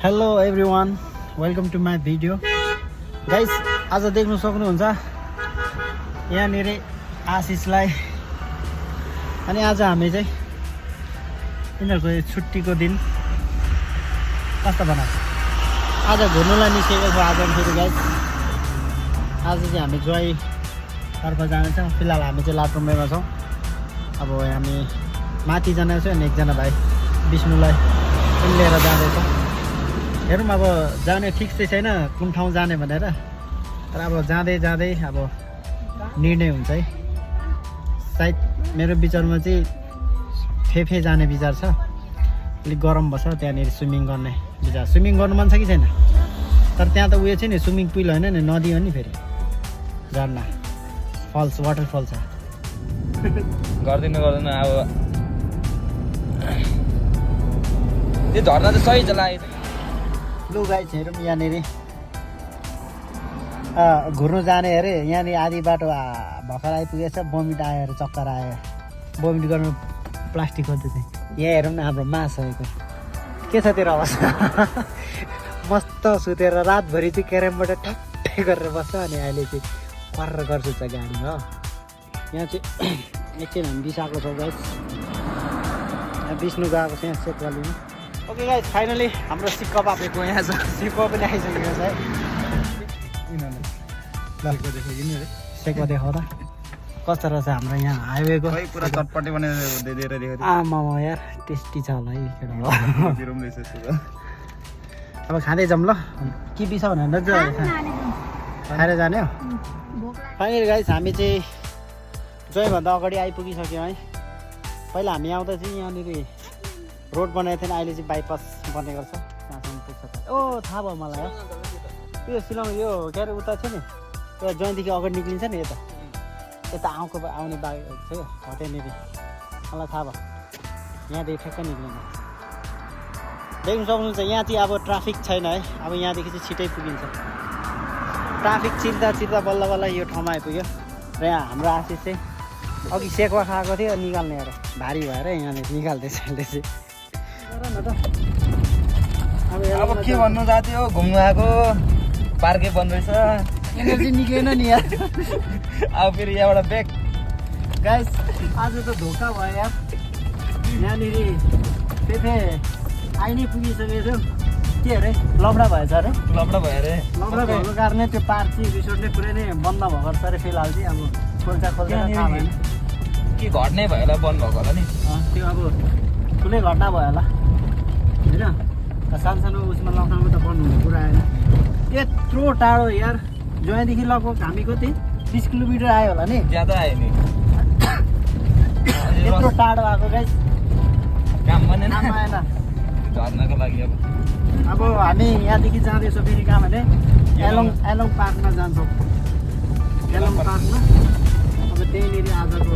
Hello everyone, welcome to my video guys. आज देख्नु सक्नुहुन्छ यहाँनिर आशिषलाई अनि आज हामी चाहिँ यिनीहरूको छुट्टीको दिन कस्तो भनौँ आज घुर्नुलाई निस्केको छ। आज फेरि गाइस आज चाहिँ हामी ज्वाइँतर्फ जानेछौँ। फिलहाल हामी चाहिँ लाटुम्बेमा छौँ। अब हामी माथि जाने छौँ अनि एकजना भाइ विष्णुलाई पनि लिएर जाँदैछौँ। हेरौँ अब जाने फिक्स चाहिँ छैन कुन ठाउँ जाने भनेर, तर अब जाँदै जाँदै अब निर्णय हुन्छ है। सायद मेरो विचारमा चाहिँ फेफे जाने विचार छ। अलिक गरम बस्छ त्यहाँनिर स्विमिङ गर्ने विचार। स्विमिङ गर्नु मन छ कि छैन? तर त्यहाँ त उयो छ नि, स्विमिङ पुल होइन नि, नदी हो नि, फेरि झर्ना फल्स वाटरफल छ। गर्दैन अब त्यो झर्ना त सही चला। लु गाइस हेरौँ यहाँनिर घुर्नु जाने अरे। यहाँनिर आधी बाटो भर्खर आइपुगेछ। बमिट आयो अरे, चक्कर आयो। बमिट गर्नु प्लास्टिक खोज्दै चाहिँ यहाँ हेरौँ न हाम्रो माछाको के छ तेरो अवस्था। मस्त सुतेर रातभरि चाहिँ क्यारमबाट ठ्याक्कै गरेर बस्छ। अनि अहिले चाहिँ पर्र गर्छु त गाडीमा। यहाँ चाहिँ एकछिन हामी बिसाएको छौँ गाइस। विष्णु गएको छ यहाँ सेक्वा लिनु। ओके गाइस, फाइनली हाम्रो सिक्का पापेको यहाँ छ। सिक्का पनि आइसकेको छ है। सेक्वा देखाउ त कस्तो रहेछ हाम्रो यहाँ हाइवेको। पुरा चटपटे बनाएर आमा यार टेस्टी छ होला है केटा। अब खाँदै जाऊँ ल। के बिसा भनेर खाएर जाने हो। फाइनली गाइस हामी चाहिँ ज्वाइँभन्दा अगाडि आइपुगिसक्यौँ है। पहिला हामी आउँदा चाहिँ यहाँनिर रोड बनाएको थिएन, अहिले चाहिँ बाइपास बनेको छ। त्यहाँसम्म पुग्छ। ओ थाहा भयो मलाई हो। यो सिलङ यो के अरे उता छ नि, त्यो ज्वाइँदेखि अगाडि निक्लिन्छ नि यता आउने बाटो छ हो त्यहाँनिर। मलाई थाहा भयो यहाँदेखि ठ्याक्कै निक्लिन्छ। देख्नु सक्नुहुन्छ यहाँ चाहिँ अब ट्राफिक छैन है। अब यहाँदेखि चाहिँ छिटै पुगिन्छ। ट्राफिक चिर्दा चिर्दा बल्ल बल्ल यो ठाउँमा आइपुग्यो। र यहाँ हाम्रो आशिष चाहिँ अघि सेक्वा खाएको थियो निकाल्ने अरे, भारी भएर यहाँनिर निकाल्दैछ अहिले चाहिँ। अब के भन्नु जाति हो, घुम्नु आएको पार्कै बन्द रहेछ। एनर्जी निक्लेन नि यार। अब फेरि यहाँबाट ब्याक गाइस आज त धोका भयो यार। यहाँनिर फेफे आइ नै पुगिसकेको थियो। के अरे लफडा भएछ अरे। लफडा भयो अरे। लफडा भएको कारणले त्यो पार्क चाहिँ रिसोर्ट नै पुरै नै बन्द भएको छ अरे फिलहाल चाहिँ। अब खोल्चा थाहा भएन के घट्ने भयो होला, बन्द भएको होला नि। त्यो अब ठुलै घटना भयो होला होइन। सानो उसमा लकडाउनमा त बन्द हुने कुरा आएन। यत्रो टाढो यार, ज्वाइँदेखि लगभग हामी कति 30 किलोमिटर आयो होला नि। ज्यादा आयो नि। यत्रो टाढो आएको गाइस, काम बनेन आएन झर्नको लागि। अब हामी यहाँदेखि जाँदैछौँ फेरि कहाँ भने एलोङ पार्कमा जान्छौँ। एलोङ पार्कमा अब त्यहीँनिर आजको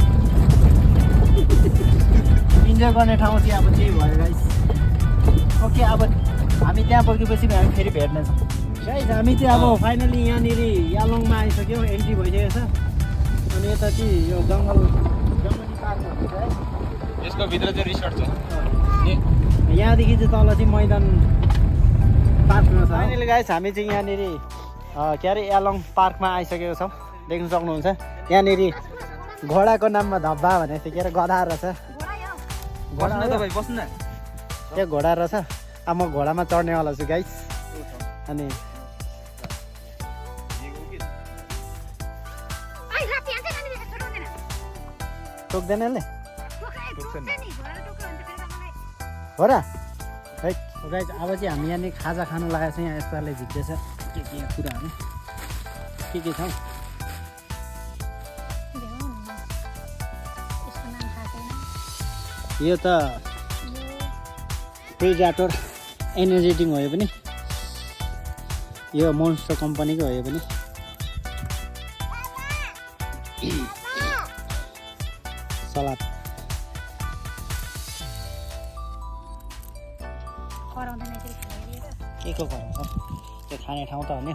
इन्जोय गर्ने ठाउँ चाहिँ अब त्यही भयो गाइस। ओके अब हामी त्यहाँ पुगेपछि हामी फेरि भेट्नेछौँ गाइस। हामी चाहिँ अब फाइनली यहाँनिर यालोङमा आइसक्यौँ। एन्ट्री भइसकेको छ। अनि यता चाहिँ यो जङ्गली पार्क भन्छ है। यसको भित्र चाहिँ रिसोर्ट छ। यहाँदेखि चाहिँ तल चाहिँ मैदान पार्कमा छ। फाइनली गाइस हामी चाहिँ यहाँनिर के अरे यालोङ पार्कमा आइसकेको छौँ। देख्नु सक्नुहुन्छ यहाँनिर घोडाको नाममा धब्बा भनेको थियो। के अरे गधा रहेछ। बस्नु तपाईँ बस्नु न। त्यो घोडा रहेछ। अब म घोडामा चढ्नेवाला छु गाइस। अनि टोक्दैन यसले हो र है गाइस। अब चाहिँ हामी यहाँनिर खाजा खानु लागेको छ। यहाँ यस्तोले भिज्दैछ के कुराहरू के छ हौ। यो त प्रिडाटर एनर्जेटिङ हो। यो पनि यो मोन्स्टर कम्पनीको हो। यो पनि सलाद के को कराउँछ त्यो खाने ठाउँ त हो नि।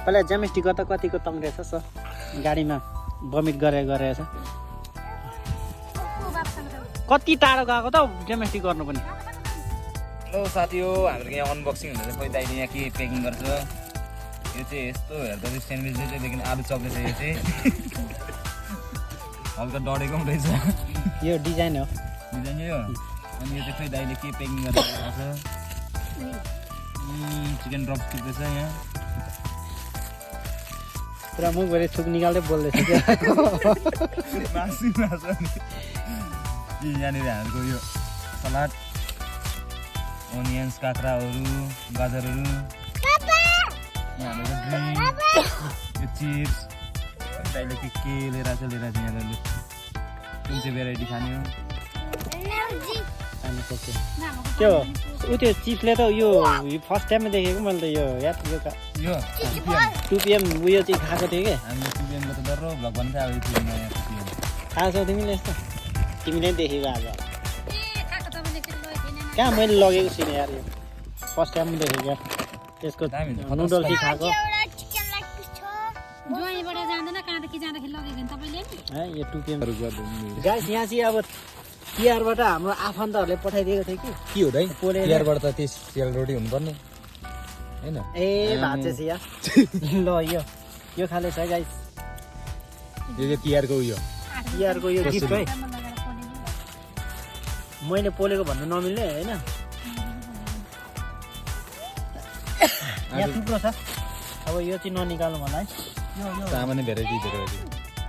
पहिला ज्यामिस्टिक त कतिको तङ्ग्रेछ स गाडीमा बमिट गरेछ। कति टाढो गएको त डोमेस्टिक गर्नु पनि हेलो साथी हो हाम्रो यहाँ अनबक्सिङ हुँदैछ खोइ दाइले यहाँ के पेकिङ गर्छ यो चाहिँ यस्तो हेर्दा चाहिँ स्यान्डविच चाहिँ लेकिन आलु चप्ले चाहिँ यो चाहिँ हल्का डढेको पनि रहेछ यो डिजाइन हो डिजाइन यो अनि यो चाहिँ खोइ दाइले के पेकिङ गरेर छ चिकन ड्रप स्टिक रहेछ यहाँ पुरा मुखभरि थुक निकाल्दै बोल्दैछ क्या मासु अनि यहाँनिर हाम्रो यो सलाद अनियन्स काँक्राहरू गाजरहरू यहाँ हाम्रो ड्रिङ्क यो चिप्स दाइले के लिएर आएको छ यहाँ दाइले कुन चाहिँ भेराइटी खाने हो त्यो उ त्यो चिप्सले त यो फर्स्ट टाइममा देखेको मैले त यो याद यो 2 PM उयो चाहिँ खाएको थिएँ क्या हामीले 2 PM को त डर भ्लग भन्दै अब यो 2 PM थाहा छ तिमीले यस्तो तिमीले देखेको आज कहाँ मैले लगेको छुइनँ यार यो फर्स्ट टाइम देखेको यार त्यसको नुडल्स चाहिँ खाएको यो 2 PM गाइस यहाँ चाहिँ अब तिहारबाट हाम्रो आफन्तहरूले पठाइदिएको थियो के हो दाइ तिहारबाट त त्यस तेल रोटी हुनुपर्ने हैन ए भात चाहिँ यार ल यो खाले छ गाइस यो चाहिँ तिहारको उयो तिहारको यो गिफ्ट है मैले पोलेको भन्नु नमिल्ने हैन यहाँ थुप्रो छ अब यो चाहिँ ननिकाल्नु होला है सामान्य भेराइटी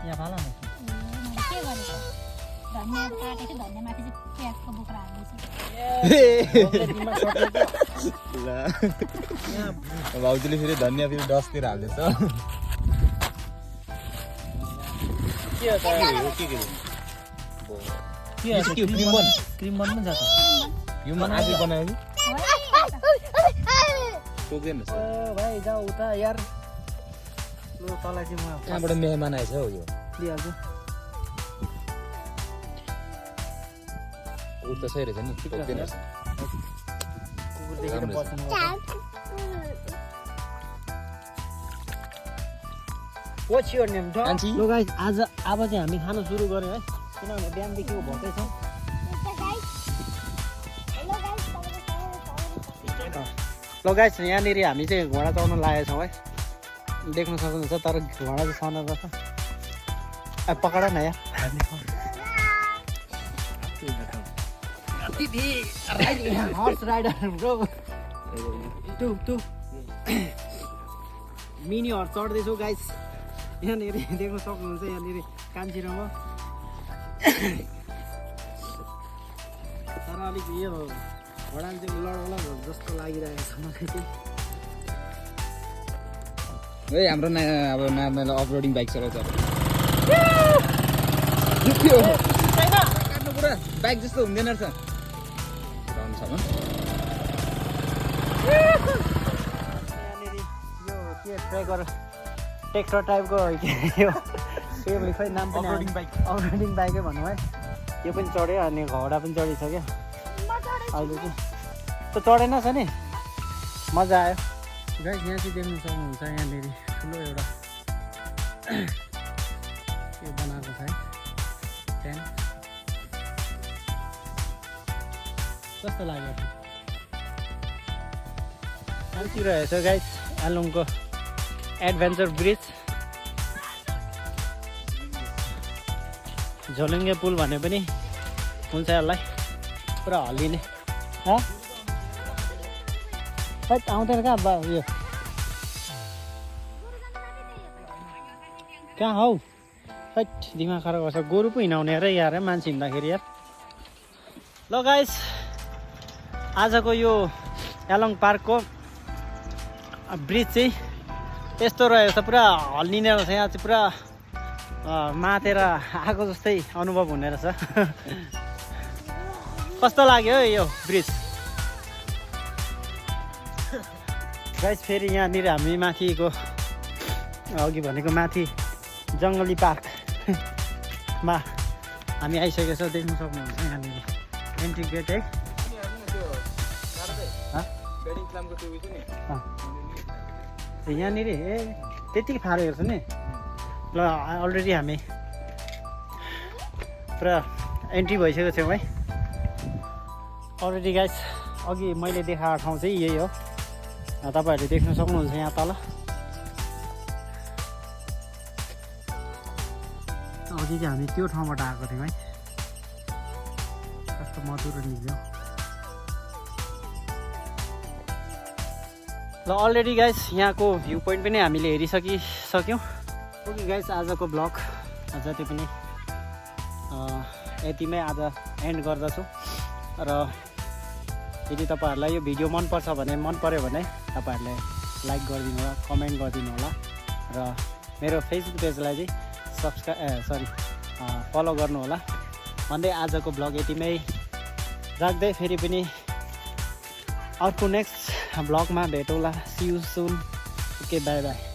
यहाँ फाल न भाउजूले फेरि धनियाँ फेरि डस्तिर हाल्दैछ क्रिम बन पनि छ यो मन आफै बनायो कि सोक्दैन ओ भाइ जाऊ उता यार ल तलाई चाहिँ म कहाँबाट मेहमान आएछ हो यो दिइहाल्छु उठ त सही रहेछ नि सोक्दैन रहेछ कुकुरदेखि बस्नु What's your name, dog? Auntie. Lo guys, अब चाहिँ हामी खान सुरु गर्यौँ है किनभने बिहानदेखिको भोकै छ ल गाइस यहाँनिर हामी चाहिँ घोडा चढ्न लागेको छौँ है देख्न सक्नुहुन्छ तर घोडा चाहिँ सानो रहेछ पकड न यार horse rider bro two mini horse चढ्दैछौँ गाइस यहाँनिर देख्न सक्नुहुन्छ यहाँनिर कान्छीरमा तर अलिक यो घोडा चाहिँ लड जस्तो लागिरहेको छ मलाई चाहिँ है हाम्रो अब नानीलाई अफरोडिङ बाइक चलाउँछ पुरा बाइक जस्तो हुँदैन रहेछ यहाँनिर यो के ट्रेकर ट्रेक्टर टाइपको यो खै नाम पनि अफरोडिङ बाइकै भनौँ है यो पनि चढ्यो अनि घोडा पनि चढिसक्यो अहिले चाहिँ त चढेन छ नि मजा आयो गाइस यहाँ चाहिँ देख्नु सक्नुहुन्छ यहाँनिर ठुलो एउटा के बनाएको छ है टेन्ट कस्तो लाग्यो शान्ति रहेछ गाइस आलुङको एडभेन्चर ब्रिज झोलुङ्गे पुल भने पनि हुन्छ यसलाई पुरा हल्लिने आउँदैन कहाँ उयो कहाँ हौ हैट दिमाग खराब गर्छ गोरु पो हिँडाउने र यार मान्छे हिँड्दाखेरि यार ल गाइस आजको यो यालङ पार्कको ब्रिज चाहिँ यस्तो रहेको छ पुरा हल्लिने रहेछ यहाँ चाहिँ पुरा मातेर आएको जस्तै अनुभव हुने रहेछ कस्तो लाग्यो यो ब्रिज गाइस फेरि यहाँनिर हामी माथिको अघि भनेको माथि जङ्गली पार्कमा हामी आइसकेको छौँ देख्न सक्नुहुन्छ यहाँनिर एन्ट्री गेट है यहाँनिर ए त्यतिकै फारो हेर्छु नि ल अलरेडी हामी पुरा एन्ट्री भइसकेको छौँ है अलरेडी गाइस अघि मैले देखाएको ठाउँ चाहिँ यही हो। तपाईँहरूले देख्न सक्नुहुन्छ यहाँ तल। अघि चाहिँ हामी त्यो ठाउँबाट आएको थियौँ है। कस्तो मधुरो निक्ल्यो। ल अलरेडी गाइस यहाँको भ्यू पोइन्ट पनि हामीले हेरिसकिसक्यौँ। ओके गाइस आजको ब्लग जति पनि यतिमै आज एन्ड गर्दछु। र यदि तपाईँहरूलाई यो भिडियो मनपर्छ भने मन पर्यो भने तपाईँहरूले लाइक गरिदिनु होला, कमेन्ट गरिदिनु होला र मेरो फेसबुक पेजलाई चाहिँ फलो गर्नु होला भन्दै आजको ब्लग यतिमै राख्दै फेरि पनि अर्को नेक्स्ट ब्लगमा भेटौँला। See you soon. Okay bye by.